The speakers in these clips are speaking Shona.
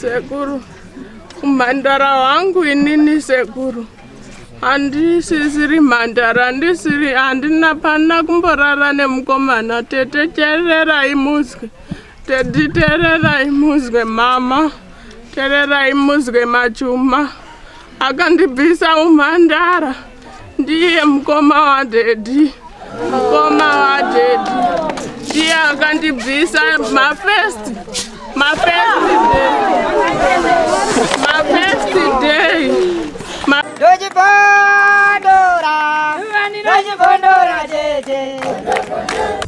Sekuru, umhandara hwangu inini sekuru handisisiri mhandara, handisiri, handina pana kumborara nemukomana. Tete tererai muzwe, tete tererai muzwe, mama tererai muzwe, machuma akandibvisa umhandara ndiye mukoma wadhedhi, mukoma wadhedhi ndiye akandibvisa mafirst mafirst day mafirst day. Ndochibondora tete.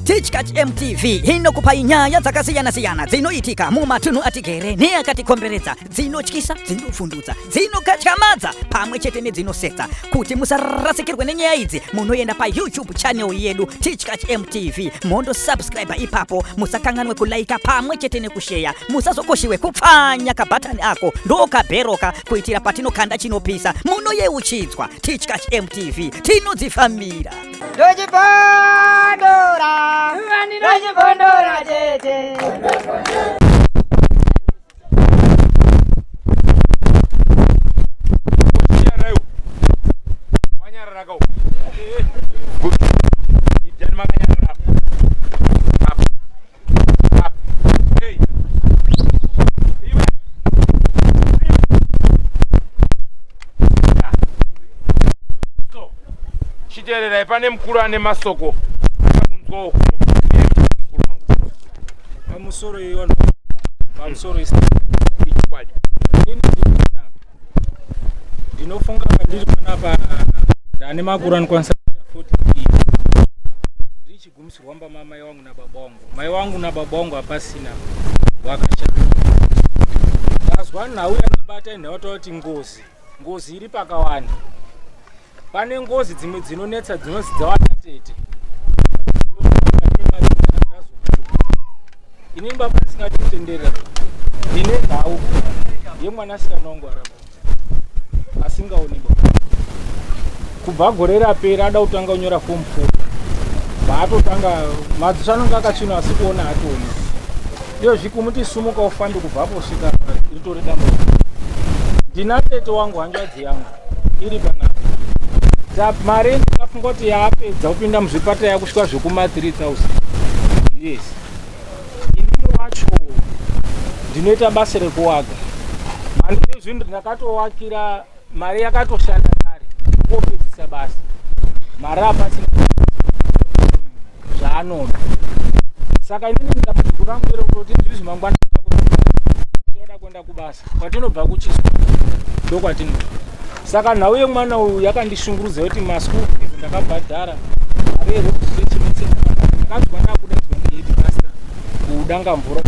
Tichkach MTV inokupai nyaya dzakasiyana-siyana dzinoitika mumatunhu atigere neakatikomberedza, dzinotyisa, dzinovhundutsa, dzinokatyamadza pamwe chete nedzinosetsa. Kuti musarasikirwe nenyaya idzi, munoenda paYouTube channel yedu Tichkach MTV, mondosubscribe ipapo. Musakanganwe kulaika pamwe chete nekusheya. Musazokoshiwe kupfanya kabhatani ako ndokabheroka kuitira patinokanda chinopisa munoyeuchidzwa. Tichkach MTV, tinodzifambira. Ndochibondora, ndochibondora tete. Chiteererai, pane mukuru ane masoko kunzwawo kuno. Mukuru wangu. Pamusoro iyono, pamusoro isi. Ichokwadi. Inini ndiri panapa, ndinofunga pandiri panapa ndane makore anokwanisa kuita 43, ndichigumisirwa mba mamai wangu nababa wangu. Mai wangu nababa wangu hapasina, wakashaya. Ndazwa nhau yandibata, inhau kuti ngozi, ngozi iri pakawanda. Pane ngozi dzimwe dzinonetsa dzinonzi dzawana tete. Inini baba ndisingati kutenderera, ndine nhau yemwanasikana wangu arapa asingaoni ba. Kubva gore rapera ada kutanga kunyora form 4, vaatotanga madziso anonge akachena asi kuona hationi. Iyo zvikumuti sumuka ufambe kubva apo svika ritori dambudziko. Ndina tete wangu, hanzvadzi yangu iri panapa. Mari ndikafunga kuti yaapedza kupinda muzvipatara yakusvika zvekuma 3000. Yes, inini wacho ndinoita basa rekuwaka. Mandizvi ndakatowakira, mari yakatoshanda kare kungopedzisa basa, mari hapasina zvaanoda. Saka inini dambudziko rangu nderekutoti izvizvi mangwana toda kuenda kubasa kwatinobva kuchiso ndokwatinobva. Saka nhau yemwana uyu yakandishungurudza kuti maschool fees ndakabhadhara, mari yeregistration yese ndakabhadhara. Ndakanzwa ndakudaidzwa neheadmaster kudanga mvura,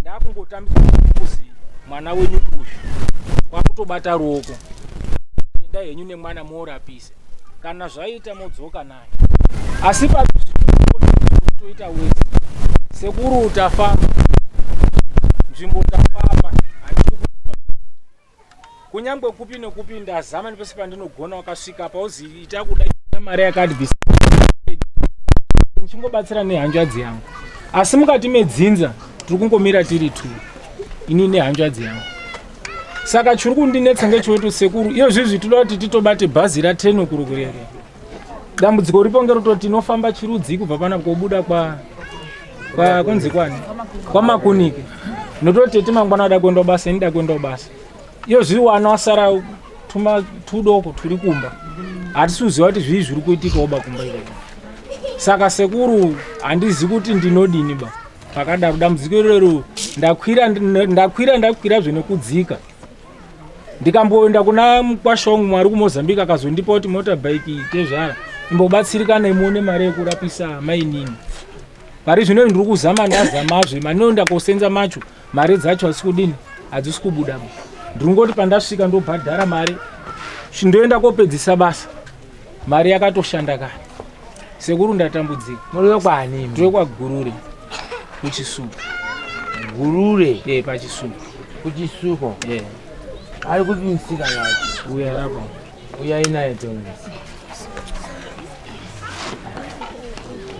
ndakungotambidzwa kuzi mwana wenyu uyu kwakutobata ruoko, enda henyu nemwana muorapise, kana zvaita modzoka naye. Asi pazvitoita wese sekuru, tafamba nzvimbo, tafamba, handidi kunyangwe kupi nekupi, ndazama nepese pandinogona. Wakasvika pauzi ita kuda mari yakati bvisa, ndichingobatsira nehanzvadzi yangu, asi mukati medzinza tiri kungomira tiri two, ini nehanzvadzi yangu. Saka chiri kundinetsa ngechekuti sekuru, iyo zvizvi toda kuti titobate bhazi ra10 kurukurere. Dambudziko ripo ngerototi tinofamba chirudzi kubva pana kobuda kwa kwa kunzi kwani kwamakunike, nototi tete mangwana ada kuenda basa, ini da kuenda basa. Iyo zviri wana wasara tuma tudoko turi kumba, hatisi kuziva kuti zvii zviri kuitikawo ba kumba ikoko. Saka sekuru, handizi kuti ndinodini ba pakadaro. Dambudziko iroro ndakwira, ndakwira, ndakwira zvenekudzika. Ndikamboenda kuna mukwasha wangu mwari kuMozambique, akazondipa kuti motorbike tezvara imbobatsirikana imuone mari yekurapisa mainini. Pari zvino ndiri kuzama, ndazamazve maninoenda kosenza macho, mari dzacho hadzisi kudini, hadzisi kubuda. Ndiri ngoti pandasvika ndobhadhara mari, chindoenda kopedzisa basa, mari yakatoshanda kare. Sekuru, ndatambudzika. Muri wekwani? Ndiri kwaGurure, kuChisuko. Gurure? E, paChisuko. Kuchisuko? E. Ari kupi musikana wacho? Uya rapo. Uyai naye toni.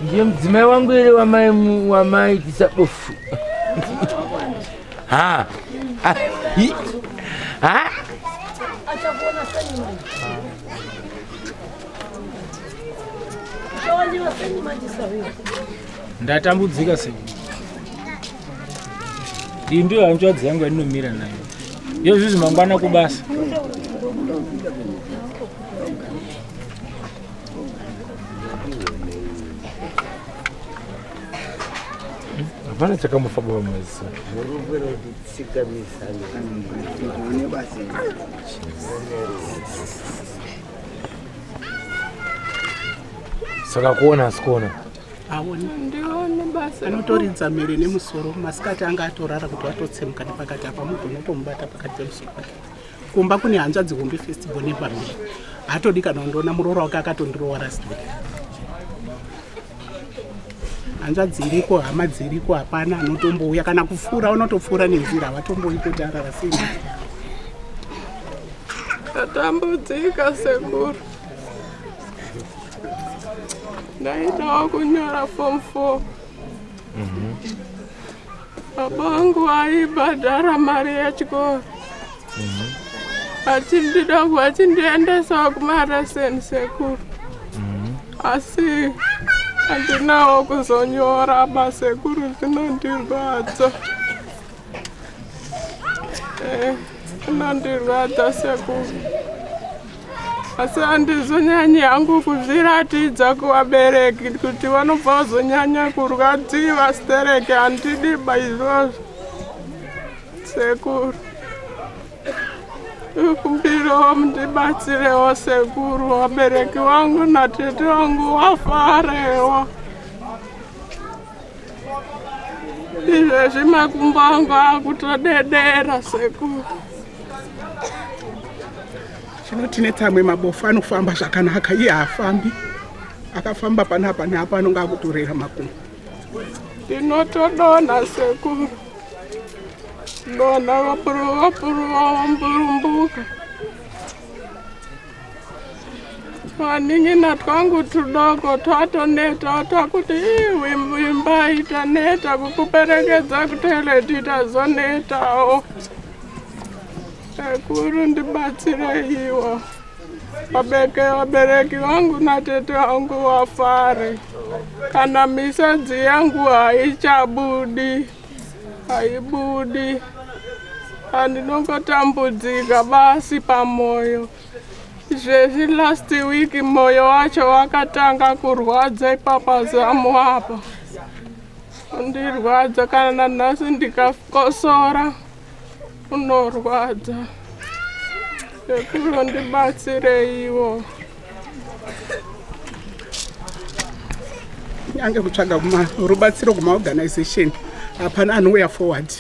Ndiye mudzimai wangu here wamai wamaitisa bofu? Ha. Ah, Ha? Ndatambudzika sei? Iyi ndiyo hanzvadzi yangu yandinomira nayo. Yezvizvi mangwana kubasa. Hapana chakamufamba pamaziso. Saka kuona asi kuona. Aoni. Ndione basa. Anotoridza mhere nemusoro masikati anga atorara kuti watotsemuka nepakati apa mugona kutomubata pakati pemusoro pake. Kumba kune hanzvadzi hombe first born nepamberi. Haatodi kana kundiona muroora wake akatondirowa last week. Hanzvadzi iriko, hama dziriko, hapana anotombouya kana kupfuura unotopfuura nenzira havatomboyi kuti arara sei. Ndatambudzika sekuru. Ndaidawo kunyora form 4. Baba vangu vaibhadhara mari yechikoro. Vachindida vachindiendesawo kumareseni sekuru. Asi handinawo kuzonyora basekuru zvinondirwadza. Eh, zvinondirwadza sekuru. Asi handizonyanyi hangu kuzviratidza kuvabereki kuti vanobva vazonyanya kurwadziwa stereki handidi ba izvozvo sekuru. Kumbirawo mundibatsirewo sekuru, vabereki vangu natete vangu vafarewo. Izvezvi makumbo angu akutodedera sekuru. Chinotinetsa amwe mabofu anofamba zvakanaka iye haafambi. Akafamba panapa neapa anonga akutorera makumbo. Ndinotodonha sekuru. Donha vapurumbuka. Twanin'ina twangu tudoko twatoneta twakuti imba taneta kukuperekedza kutoilet tazonetawo. Sekuru ndibatsireiwo. Vabeke vabereki vangu natete vangu vafare. Kana misodzi yangu haichabudi, haibudi. Andinongotambudzika basi pamoyo. Izvezvi last week moyo wacho wakatanga kurwadza ipapa zamu apa. Undirwadza kana nanhasi ndikakosora unorwadza. Sekuru ndibatsireiwo. Nyange kutsvaga rubatsiro kumaorganization hapana anouya forward.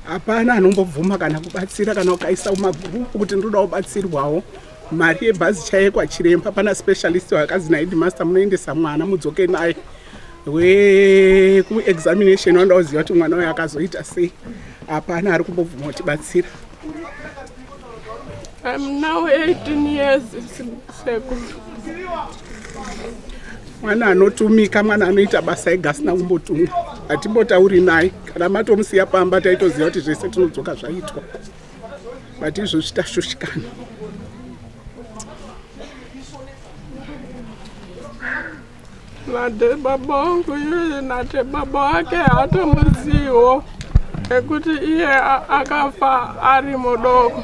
Hapana anombobvuma kana kubatsira kana ukaisa mumagroup kuti ndoda kubatsirwawo mari yebhazi chaiye kwachiremba pana specialist vakazi naheadmaster munoendesa mwana mudzoke naye wekuexamination vanoda kuziva kuti mwana uyo akazoita sei hapana ari kumbobvuma kutibatsira. I'm now 18 years sekuru. Mwana anotumika, mwana anoita basa ega asina kumbotumwa, hatimbotauri naye. Kana matomusiya pamba taitoziva kuti zvese tinodzoka zvaitwa, but izvozvi tashushikana. Nate baba wangu iyeye nate baba wake haatomuziwo nekuti iye akafa ari mudoko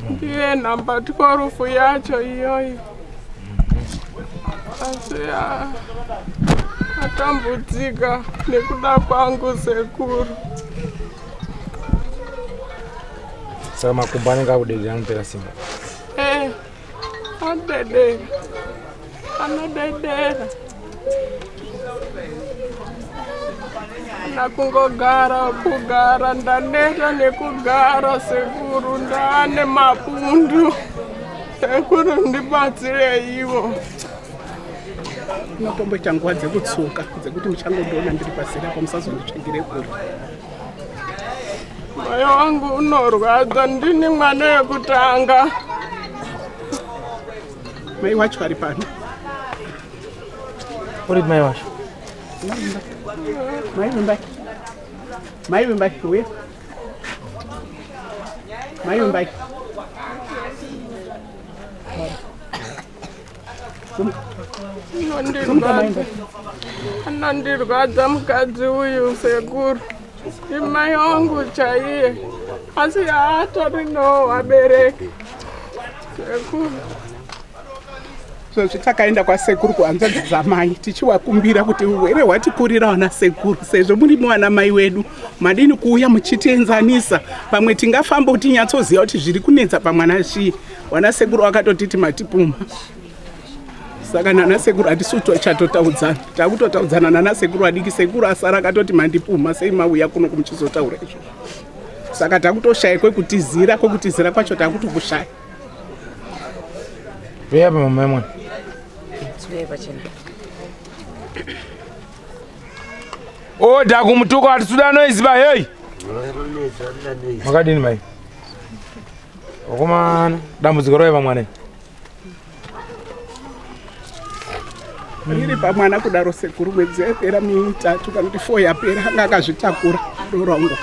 ndiye nhamba 12 yacho iyoyo asi atambudzika nekuda kwangu sekuru. Saka makumbo anenge akudedera anopera simba. Eh, anodedera anodedera kana kungogara kugara ndaneta nekugara sekuru ndaane mapundu sekuru ndibatsireiwo. Ndinotomboita nguva dzekutsuka dzekuti muchangondiona ndiri paseri apo musazonditsvagire kure. Moyo wangu unorwadza, ndini mwana wekutanga. Mai wacho ari pano. Uri mai wacho? Mai Vimbai. Mai Vimbai, uya. Mai Vimbai. Anondirwadza, anondirwadza mukadzi uyu sekuru. Ndimai wangu chaiye, asi haatorinawo vabereki sekuru. Izvozvi takaenda kwasekuru kuhanzvadzi dzamai tichiwakumbira kuti urwere hwatikurira wana sekuru sezvo muri mwana mai wedu madini kuuya muchitienzanisa pamwe tingafamba kuti tinyatsoziva kuti zviri kunetsa pamwana zvii wana sekuru wakatotiti matipumha saka nana sekuru hatisi chatotaudzana takutotaudzana nana sekuru adiki sekuru asara akatoti mandipumha sei mauya kuno kumuchizotaura izvozvo saka takutoshaya kwekutizira kwekutizira kwacho takutokushaya Veya pa mama yemwana. Oda kumutuka hatisuda noise ba hey. Makadini mai? Wakomana dambudziko raiva mwana. Riri pamwana kudaro sekuru mwedzi yapera mitatu kana kuti four yapera anga akazvitakura dorongo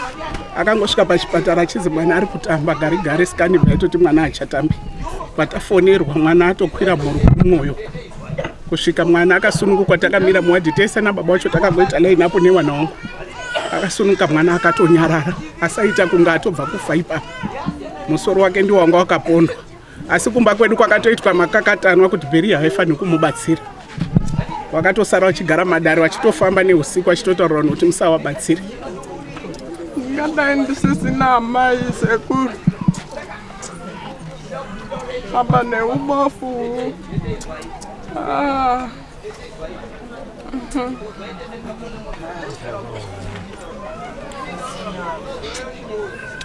akangosvika pachipatara achizi mwana ari kutamba gari gari sikani vaitoti mwana achatambi patafonerwa mwana atokwira mhuru kumwoyo kusvika mwana akasunungukwa takamira muwadhi tese nababa wacho takangoita line apo newana wangu akasununguka mwana akatonyarara asaita kunge atobva kufa ipapo musoro wake ndiwo wanga wakapondwa asi kumba kwedu kwakatoitwa makakatanwa kuti bheriya haifaniri kumubatsira wakatosara vachigara madare vachitofamba neusiku vachitotaura vanhu kuti musawabatsire Ndingadai ndisisina amai sekuru apa neubofu ah.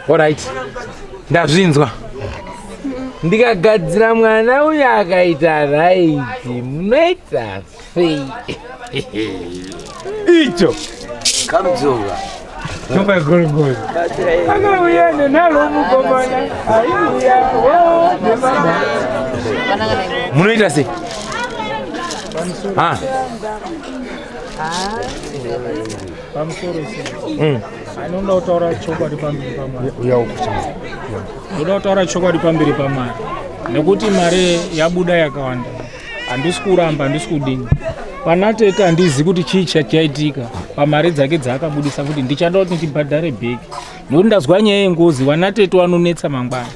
Alright. Ndazvinzwa. Ndikagadzira mwana uyu akaita right, munoita sei? Icho. Kamdzoka. Chomba gorogoro. Akauya nenalo mukomana. Aiuya. Munoita sei? Ah. Pamusoro sei? Anoda kutaura chokwadi pamberi pamwari. Ndoda kutaura chokwadi pamberi pamwari nekuti mari yabuda yakawanda, handisi kuramba, handisi kudini. Pana tete handizi kuti chii chachaitika pamari dzake dzaakabudisa kuti ndichada kuti ndibhadhare bheki, nekuti ndazwa nyaya yengozi, wana tete wanonetsa mangwana,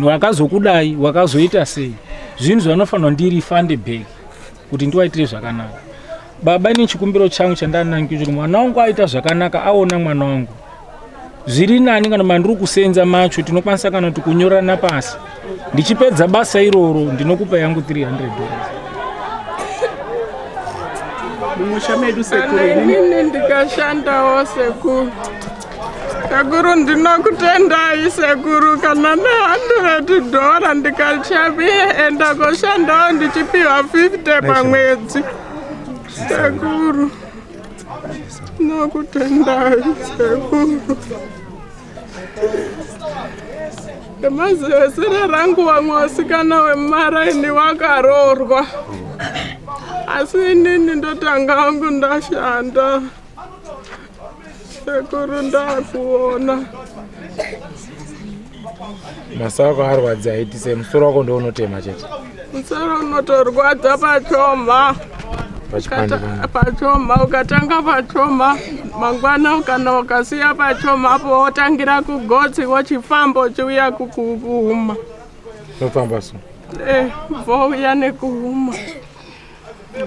wakazokudai wakazoita sei, zvinhu zvanofanirwa ndirifande bheki kuti ndiwaitire zvakanaka. Baba, ini chikumbiro changu chandanangi kuti mwana wangu aita zvakanaka, aona mwana wangu zviri nani kana mandiri kusenza macho tinokwanisa kana kuti kunyorana pasi, ndichipedza basa iroro ndinokupa yangu $300. Mumusha medu sekuru Kana inini ndikashandawo sekuru. Sekuru ndinokutendai sekuru, kana ne$100 ndikachavienda koshandawo ndichipiwa 50 pamwedzi. Sekuru ndinokutendai sekuru. Nemaziva rangu vamwe vasikana vemumaraini vakaroorwa, asi inini ndotanga hangu ndashanda sekuru, ndakuona. Maso ako arwadza aiti sei? Musoro wako ndo unotema chete? Musoro unotorwadza pachoma. Pachipande. Pachoma, ukatanga pachoma mangwana kana ukasiya pachoma apo wotangira kugotsi wochifamba uchiuya kuhuma. Unofamba so? Eh, vouya nekuhuma.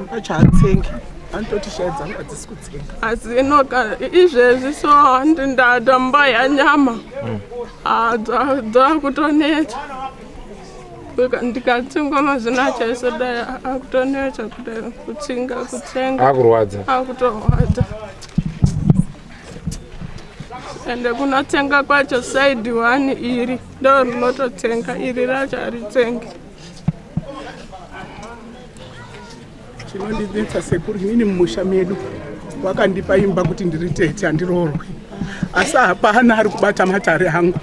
Pacho hatsengi, anototi shaya dzangu hadzisi kutsenga. Asi inoka izvezvi so handi ndatamba nyama. Ah, dzakutonetsa. Ndikatsingwa mazino acho aisodai akutonetsa kudai kutsinga kutsenga. Akurwadza. Akutorwadza, ende kunotsenga kwacho side one iri ndo rinototsenga, iri racho haritsengi. Chinondinetsa sekuru, inini mumusha medu wakandipa imba kuti ndiri tete handiroorwi, asi hapana ari kubata matare angu,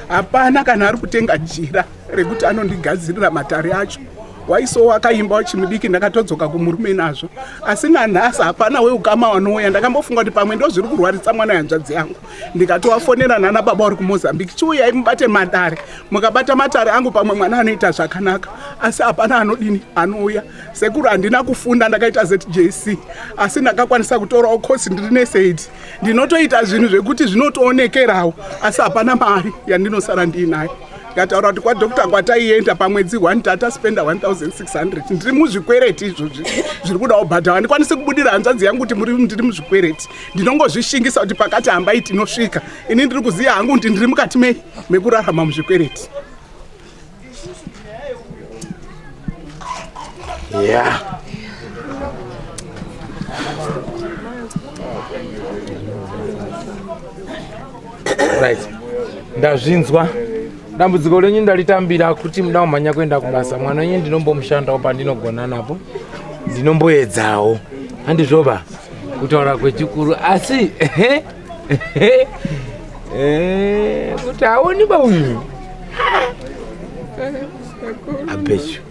hapana kana ari kutenga jira rekuti anondigadzirira matare acho. Waiso wakaimba wachimudiki ndakatodzoka kumurume nazvo asi nanhasi hapana weukama wanouya. Ndakambofunga kuti pamwe ndozviri kurwarisa mwana wehanzvadzi yangu, ndikatovafonera nana baba vari kuMozambique, chiuyai mubate matare, mukabata matare angu pamwe mwana anoita zvakanaka, asi hapana anodini anouya. Sekuru, handina kufunda, ndakaita ZJC asi ndakakwanisa kutorawo kosi, ndiri nesaid ndinotoita zvinhu zvekuti zvinotoonekerawo, asi hapana mari yandinosara ndiinayo. Ndikataura kuti kwadoctor kwataienda pamwedzi 1 tataspenda 1600, ndiri muzvikwereti izvozvi zviri kuda kubhadhara. Handikwanisi kubudira hanzvadzi yangu kuti muri ndiri muzvikwereti, ndinongozvishingisa kuti pakati hambai tinosvika. Ini ndiri kuziva hangu kuti ndiri mukati mei mekurarama muzvikwereti. Yeah. Right. Ndazvinzwa. Dambudziko renyu ndalitambira kuti muda kumhanya kuenda kubasa. Mwana wenyu ndinombomushandawo pandinogona napo. Ndinomboedzawo. Handizvoba kutaura kwechikuru asi kuti haoni ba uyu. Abechu.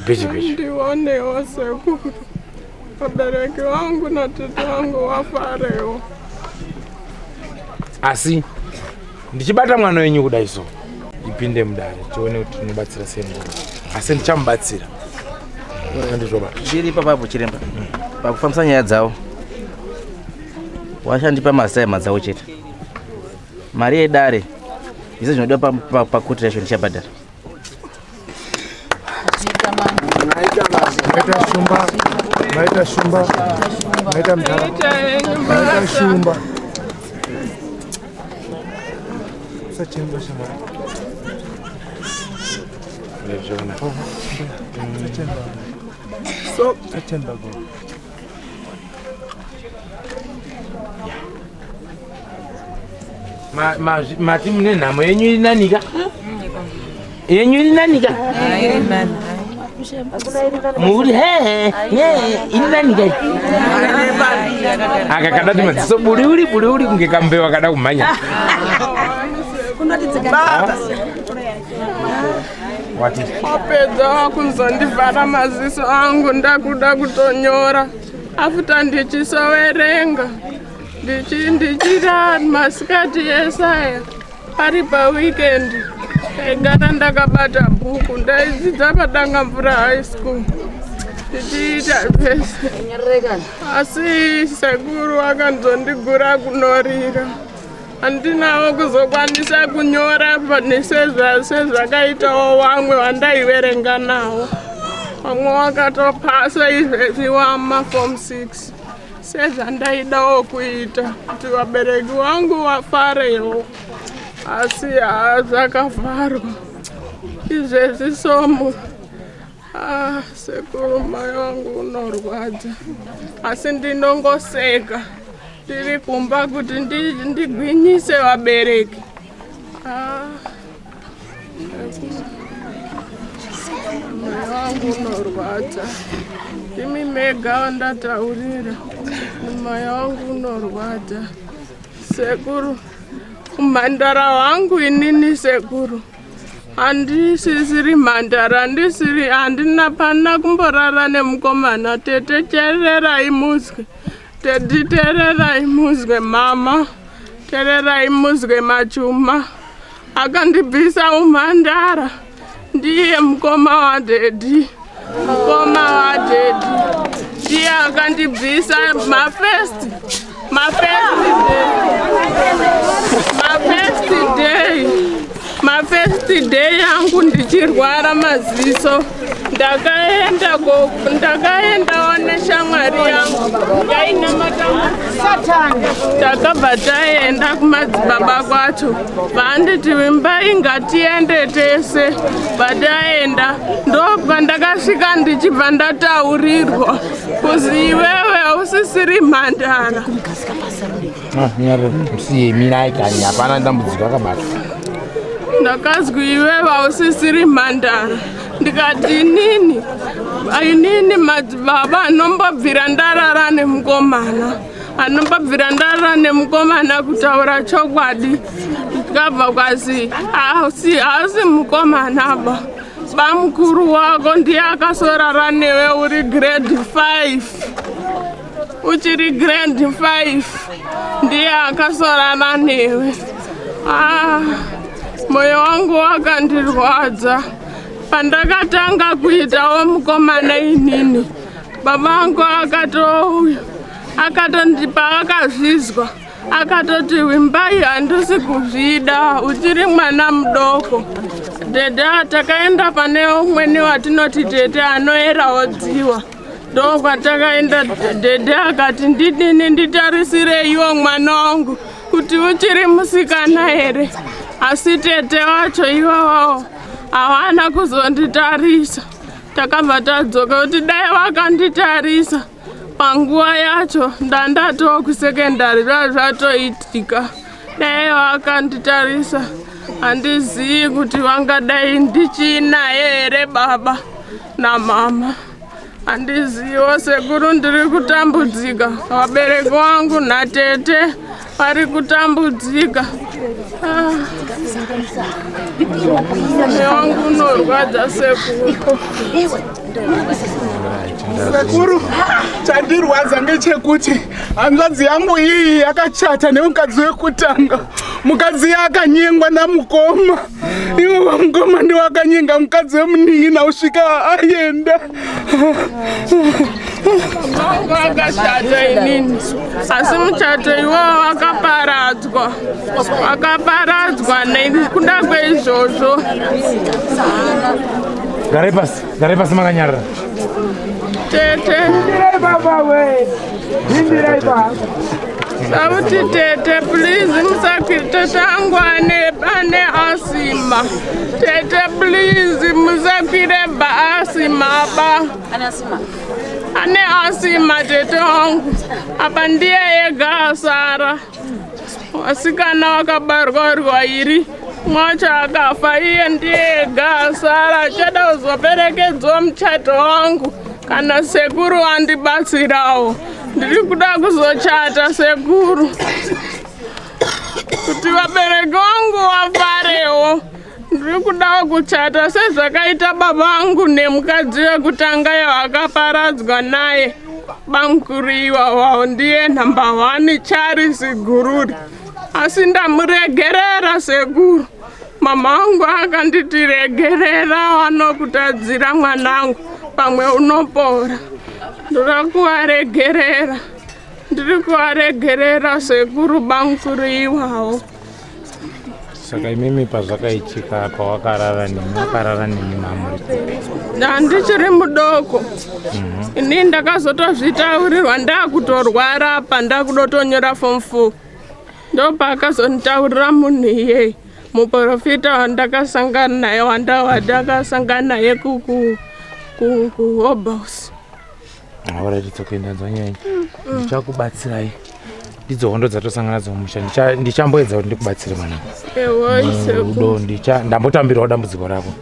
Bechu bechu. Ndionewo sekuru, vabereki vangu natete vangu vafarewo. Asi ndichibata mwana wenyu kudai so ipinde mudare tione kuti tinobatsira sei nguva, asi ndichamubatsira, handizvoba? Ndiri ipapapo chiremba, pakufambisa nyaya dzavo washandipa mazita ehama dzavo chete. Mari yedare izvo zvinodiwa pakuti yacho ndichabhadhara. Maita shumba, maita shumba, maita mdara, maita shumba. Sachemba shamba. Sachemba. So Sachemba go. Mati mune nhamo yenyu iri nanika, yenyu iri nanika, muri hehe iri nanika. Aka kadati madziso buriuri buriuri kunge kambewa kada kumhanya. Wati Wapedza wakuzondivhara maziso angu, ndakuda kutonyora afuta ndichisoverenga ndichira masikati esaya pari paweekend ndaigara ndakabata bhuku, ndaidzidza paDangamvura High School ndichiita zvese, asi sekuru akazondigura kunorira, handinawo kuzokwanisa kunyora pane sezvakaitawo vamwe vandaiverenga nawo. Vamwe wakatopasa izvezvi wamaform 6, sezvandaidawo kuita kuti vabereki vangu vafarewo, asi haa zvakavharwa izvezvi somu. Ah, sekuru, mai wangu unorwadza, asi ndinongoseka ndiri kumba kuti ndigwinyise vabereki. Ah, mai wangu unorwadza, imi mega wandataurira, mai wangu unorwadza sekuru. Umhandara hwangu inini sekuru handisisiri mhandara, handisiri, handina pana kumborara nemukomana. Tete, tererai muzwe, tedi tererai muzwe, mama tererai muzwe, machuma akandibvisa umhandara ndiye mukoma wadhedhi, mukoma wadhedhi ndiye akandibvisa. Mafirst day, mafirst day yangu ndichirwara maziso, ndakaenda ndakaendawo neshamwari yangu yainamata takabva taenda kumadzibaba kwacho, vanditi vimbai ngatiende tese. Vataenda ndopandakasvika ndichibva ndataurirwa kuzi iwewe hausisiri mhandara. Musiye, mirai kani, hapana dambudziko akabata. Ndakazwi iwewe hausisiri mhandara, ndikati inini, inini madzibaba anombobvira ndarara nemukomana, anombobvira ndarara nemukomana, kutaura chokwadi. Ndikabva kwazi hausi mukomana ba. Bamukuru wako ndiye akasorara newe uri grade 5 uchiri grade 5 ndiye akasorara newe. Ah, moyo wangu wakandirwadza pandakatanga kuitawo mukomana inini. Baba vangu akatouya akatondipa akazvizwa akatoti wimbai handisi kuzvida uchiri mwana mudoko. Tete takaenda pane umweni watinoti tete anoerawo dziwa ndokwatakaenda. Tete akati ndidini nditarisireiwo mwana wangu kuti uchiri musikana here, asi tete wacho iwawawo hawana kuzonditarisa. Takabva tadzoka kuti dai vakanditarisa panguva yacho ndandatoo kusekendari zva zvatoitika. Dai vakanditarisa, handizivi kuti vangadai ndichiinaye here baba namama. Handizivo sekuru, ndiri kutambudzika. Vabereki vangu natete vari kutambudzika. Ah. Moyo wangu unorwadza sekuru. Sekuru, chandirwadza ngechekuti hanzvadzi yangu iyi yakachata nemukadzi wekutanga. Mukadzi akanyengwa namukoma. Iwo mukoma ndiwo akanyenga mukadzi wemunin'ina usvika aenda. Vangu akachata inini, asi muchato iwowo wakaparadzwa, wakaparadzwa nekuda kweizvozvo. Garai pasi, garai pasi makanyarara. Tete, Baba we. Imbirai baba. Sauti tete, please musakwire. Tete angu ane asima. Tete, please musakwire ba asima ba. Ane asima tete wangu. Apa ndiye ega asara. Vasikana vakabarwa vari vairi, mwacho akafa, iye ndiye ega asara. Achada kuzoperekedzwa muchato wangu kana sekuru vandibatsirawo. Ndiri kuda kuzochata sekuru, kuti vabereki vangu vafarewo. Ndiri kudawo kuchata sezvakaita baba vangu nemukadzi wekutanga yavakaparadzwa naye. Bamukuru iwawawo ndiye number 1 Charles Gururi, asi ndamuregerera sekuru. Mama vangu akanditi regerera vanokutadzira mwanangu, pamwe unopora. Ndoda kuvaregerera, ndiri kuvaregerera sekuru, bamukuru iwawo. Saka imimi pazvakaitika, pawakarara nemi, wakarara nemi mamuri kupi? Ndandichiri mudoko ini. Ndakazotozvitaurirwa ndakutorwara apa, ndakudotonyora form 4. Ndopakazonditaurira munhu iyeye, muprofita wandakasangana naye, wandakasangana naye kuHobhouse. Alright, tsokuenda nzwanyaya. Ndichakubatsirai. Ndidzo hondo dzatosangana nadzo mumusha. Ndichamboedza kuti ndikubatsire mwana. Ewoi sekuru. Rudo ndambotambirawo dambudziko rako.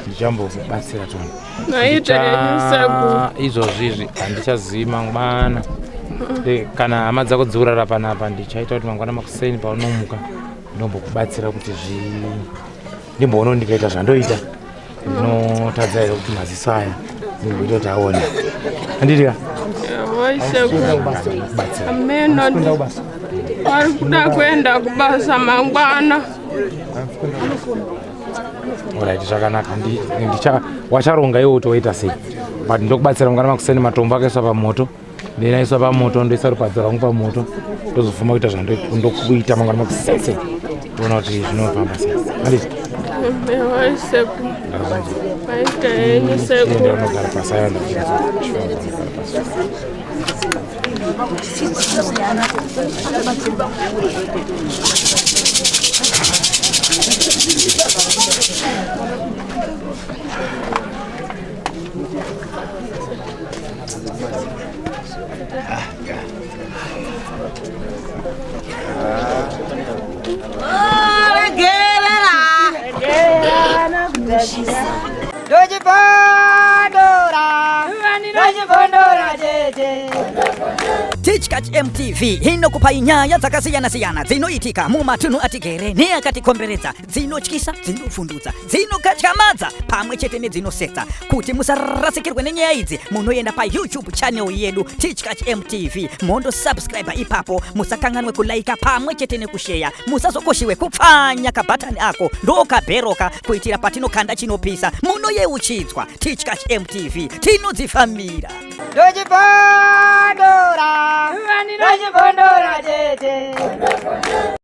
Ndichambokubatsira tona. Naite henyu sekuru. Izvozvi izvi handichazivi mangwana. Kana hama dzako dziurara panapa, ndichaita kuti mangwana makuseni paunomuka ndombokubatsira kuti zvi ndimboona ndikaita zvandoita ndinotadza here kuti maziso aya ndimboita kuti aone, handiti ka? Ewoi sekuru. Ameno vari kuda kuenda kubasa mangwana. Alright, zvakanaka. Wacharonga iwe kuti woita sei, but ndokubatsira mangwana makuseni. Matombo akaiswa pamoto, ndinaiswa pamoto, ndoisa rupadzo rwangu pamoto, ndozofuma kuita zvandokuita mangwana makuseni, toona kuti zvinofamba sei, handiti? Ewoi sekuru. Maita henyu sekuru. Enda unogara pasi. Aiwa, ndogara pasi. Regerera. Ndochibondora. Ndochibondora tete. Tich. Tichkach MTV inokupai nyaya dzakasiyana-siyana dzinoitika mumatunhu atigere neakatikomberedza, dzinotyisa, dzinovhundutsa, dzinokatyamadza pamwe chete nedzinosetsa. Kuti musarasikirwe nenyaya idzi, munoenda paYouTube channel yedu Tichkach MTV, mondosubscribe ipapo. Musakanganwe kulaika pamwe chete nekusheya. Musazokoshiwe kupfanya kabhatani ako ndokabheroka kuitira patinokanda chinopisa munoyeuchidzwa. Tichkach MTV, tinodzifambira. Ndochibondora, ndochibondora tete.